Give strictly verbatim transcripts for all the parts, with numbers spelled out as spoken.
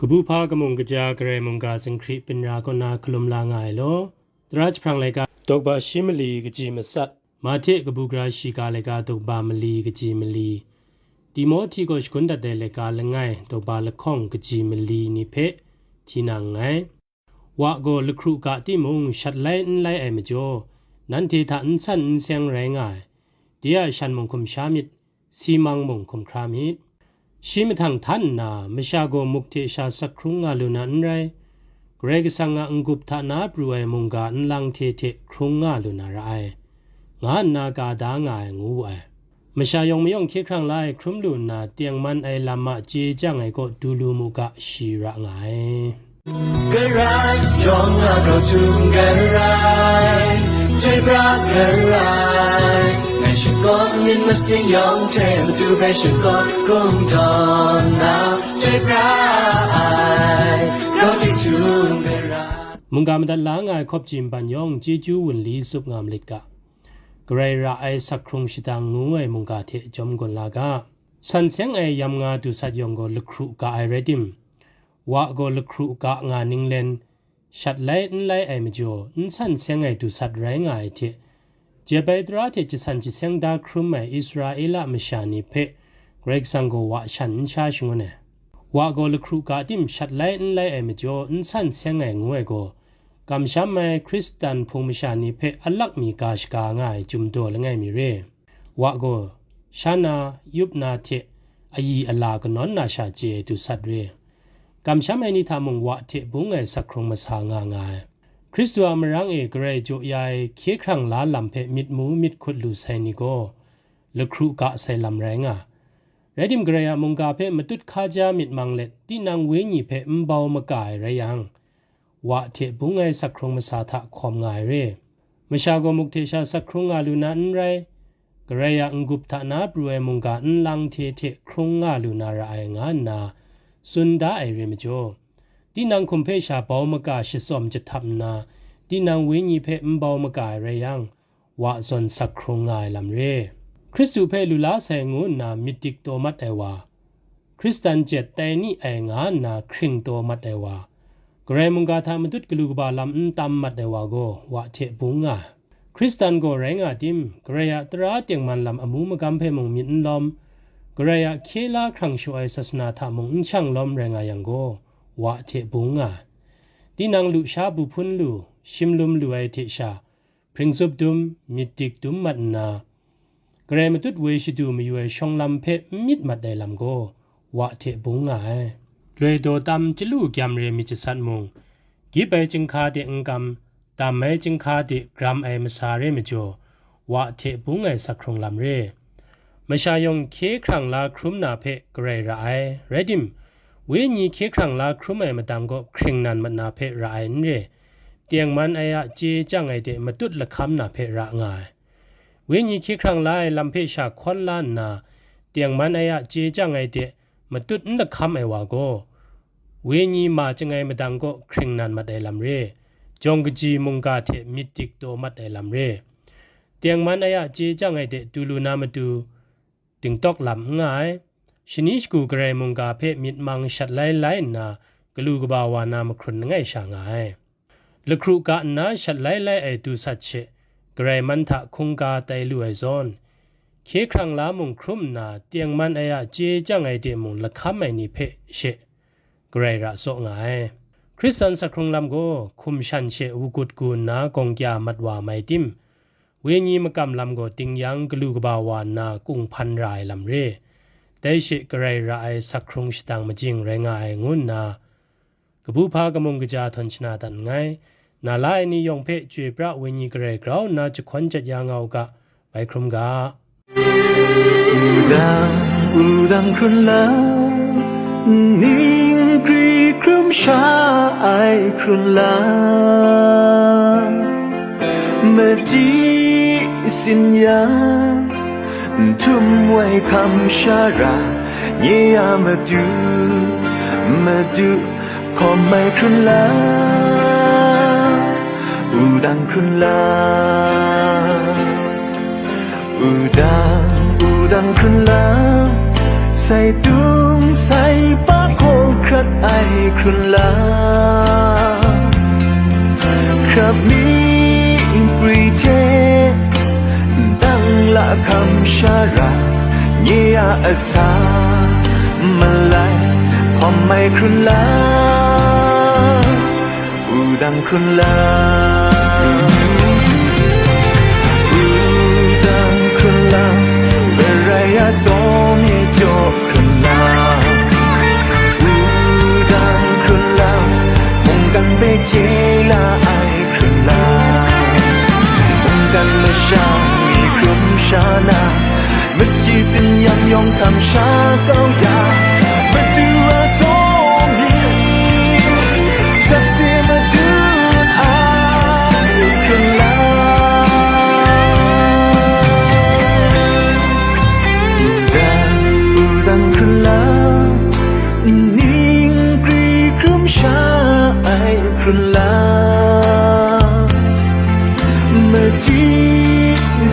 Kabu hpa kamung kaja Karai mungga zinghkri byin ra kaw na hkalum la nga ai law, tara jahprang laika, dokba shi mali kaji matsat, Mahte kabu gara shiga laika, dokba mali kaji mali, Timohti gaw shagun dat ai laika langai, dokba lahkawng kaji mali ni hpe hti na nngai. Wa gaw lahkru ga timung, shat lai n lai ai majaw, nanhte hta n san n seng rai nga ai. De a shan mung hkum sha myit, simang mung hkum hkra myit. Shi mahtang htan nna, masha gaw muk hte sha sak hkrung nga lu na n rai, Karai Kasang a n-gup hta na pru ai mungga nlang hte hte hkrung nga lu na ra ai, nga nna ka da nga ai, ngu wu ai. Masha yawng mayawng hkye hkrang la ai hkrum lu nna, tengman ai lam a chye chyang ai kaw du lu mu ga, shi ra nga ai. Karai yawng a grau htum garai, chyoi pra garai, ngai shakawn myit masing yawng hte matu hpe shakawn kungdawn na, chyoi pra ai, grau htum garai. Mungga madat la nga ai hkawp jim ban yawng chyeju wunli tsup nga malit ga. Karai ra ai sak hkrung shadang ngu ai mungga hte jawm gawn la ga. San seng ai yam nga du sat yawng gaw lahkru ga ai rai tim, wa gaw lahkru ga nga ninglen, shat lai n lai ai majaw, n san seng ai du sat rai nga ai hte, jep ai tara hte jasan jaseng da hkrum ai Israela masha ni hpe Karai Kasang gaw wa shan n sha shangun ai. Wa gaw lahkru ga tim shat lai n lai ai majaw, n san seng ai ngu ai gaw, kamsham ai Hkristan hpung masha ni hpe alak mi ga shaga nga ai chyum daw langai mi re. Wa gaw, sha na, yup na hte ayi ala kanawn na sha chye ai du sat re. Kamsham ai ni hta mung wa hte bung ai sak hkrung masa nga nga ai. Hkristu a marang e garai jaw ya ai hkye hkrang la lam hpe myit mu myit hkut lu sai ni gaw, lahkru ga sai lam rai nga. Rai tim, Karai a mungga hpe matut hkaja myit mang let, tinang wenyi hpe n bau maka ai rai yang, wa hte bung ai sak hkrung masa hta hkawm nga ai re. Masha gaw muk hte sha sak hkrung nga lu na n rai, Karai a n-gup hta na pru ai mungga nlang hte hte hkrung nga lu na ra ai, nga nna tsun da ai re majaw, tinang hkum hpe sha bau maka shatsawm jahtap nna, tinang wenyi hpe n bau maka ai rai yang, wa zawn sak hkrung nga ai lam re. Hkristu hpe lu la sai ngu nna myit dik taw mat ai wa, Hkristan jet tai ni ai nga nna hkring taw mat ai wa, Karai mungga hta matut galu kaba lam n tam mat ai wa gaw, wa hte bung nga ai. Hkristan gaw rai nga tim, Karai a tara tengman lam amu magam hpe mung myit n lawm, Karai a hkye la hkrang shaw ai sasana hta mung n shang lawm rai nga yang gaw, wa hte bung nga ai. Tinang lusha bu hpun lu, shim lum lu ai hte sha, hpring tsup dum, myit dik dum mat nna, Karai matut woi shadu mayu ai shawng lam hpe n myit mat ai lam gaw, wa hte bung nga ai. Loi daw tam chyalu gyam re myit jasat mung, gyip ai chyinghka de n kam, dam ai chyinghka de gram ai masa re majaw, wa hte bung ai sak hkrung lam re. Masha yawng hkye hkrang la hkrum na hpe Karai ra ai, rai tim, wenyi hkye hkrang la hkrum ai madang gaw hkring nan mat na hpe ra ai n re. Tengman ai a chye chyang ai de matut lahkam na hpe ra nga ai. Wenyi hkye hkrang la ai lam hpe sha hkawn la nna, tengman ai a chye chyang ai de matut n lahkam ai wa gaw, wenyi ma chyangai madang gaw hkring nan mat ai lam re, jawng kaji mungga hte myit dik taw mat ai lam re. Tengman ai a chye chyang ai de du lu na matu, dingtawk lam n nga ai. Shani shagu Karai mungga hpe myit mang shat lai lai nna, galu kaba wa na mahkrun langai sha nga ai. Lahkru ga nna shat lai lai ai du sat she, Karai man hta hkungga tai lu ai zawn, hkye hkrang la mung hkrum nna, tengman ai a chye chyang ai de mung lahkam ai ni hpe she, Karai ra saw nga ai. Hkristan sak hkrung lam gaw, hkum shan she wugut gu nna gawng kya mat wa mai tim, wenyi makam lam gaw ding yang galu kaba wa nna kung hpan ra ai lam re. Dai she Karai ra ai sak hkrung shadang majing rai nga ai ngu nna, kabu hpa kamung kaja htawn shana dat nngai. Na la ai ni yawng hpe chyoi pra wenyi Karai grau nna jahkawn jat ya nga u ga, bai hkrum ga. Wudang, wudang hkrun la, ning kri hkrum sha ai hkrun la, machyi sin ya, nhtun wai hkam shara, nye a madu, madu, hkawm ai hkrun la, wudang hkrun la, wudang, wudang hkrun la, sai tung sai pa hkaw hkrat ai Hkrun la, hkrap mi nkri hte, dang la hkam shara, nye a asa, malai, hkawm ai hkrun la, wudang hkrun la. Wudang hkrun la, Karai a sawm e pyaw hkrun la. Wudang hkrun la, mungkan hpe hkye la ai hkrun la. Mungkan masha ni hkrum sha na, machyi sin yang yawng hkam sha kau ya, Madu a sawm ni, sakse madun ai hkrun la. Dang, dang hkrun la, ning kri hkrum sha ai hkrun la. Machyi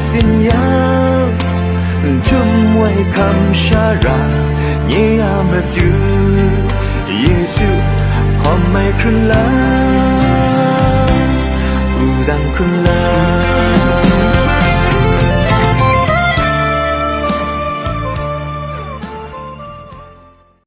sin yang, jum wai hkam shara, nye a Madu, Yesu, hkawm ai hkrun la.